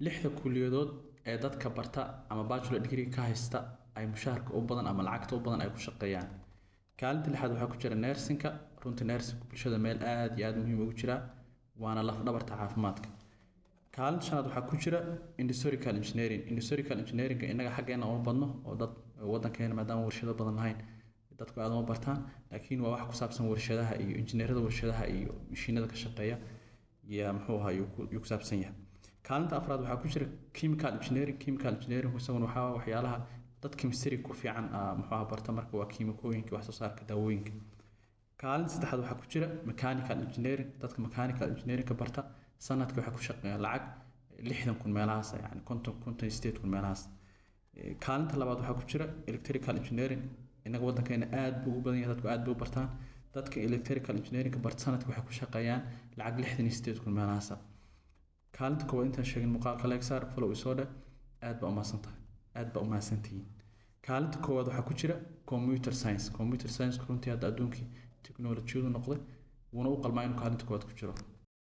Lixda kuliyadood ee dadka barta ama bachelor degree ka haysta ay mushaharka u badan ama lacagta u badan ay ku shaqeeyaan. Kaalinta lixaad waxaa ku jira nursingka. Runtii nursingku bulshada meel aad iyo aad muhiim ugu jira, waana laf dhabarta caafimaadka. Kaalinta shanaad waxaa ku jira industrial engineering. Industrial engineering innaga xaggeena uma badno oo dad wadankeena maadaama warshado badan lahayn dadku aad uma bartaan, laakiin waa wax ku saabsan warshadaha iyo injineerada warshadaha iyo mishiinada ka shaqeeya iyo muxuu ahaa yuu ku saabsan yahay. Kaalinta afraad waxaa ku jira chemical engineering. Chemical engineering isaguna waxaa waxyaalaha dad chemistry ku fiican muxuu ahaa barta, marka waa kiimikooyinka, wax soo saarka daawooyinka. Kaalinta saddexaad waxaa ku jira mechanical engineering. Dadka mechanical engineering ka barta sanadka waxay ku shaqeeyaan lacag 60,000 meelahaas, yani 50, 58,000 meelahaas. Kaalinta labaad waxaa ku jira electrical engineering. Innaga waddankeena aad buu ugu badan yahay, dadku aad bay u bartaan. Dadka electrical engineering barta sanadka waxay ku shaqeeyaan lacag 68,000 meelahaas. Kaalinta koowaad intaan sheegin, muuqaalka like saar, follow isoo dheh. Aad baa umahadsantahay, aad baa umahadsantihiin. Kaalinta koowaad waxaa ku jira computer science. Computer science runtii hadda adduunkii teknolojiyadu noqday, wuuna u qalmaa inuu kaalinta koowaad ku jiro.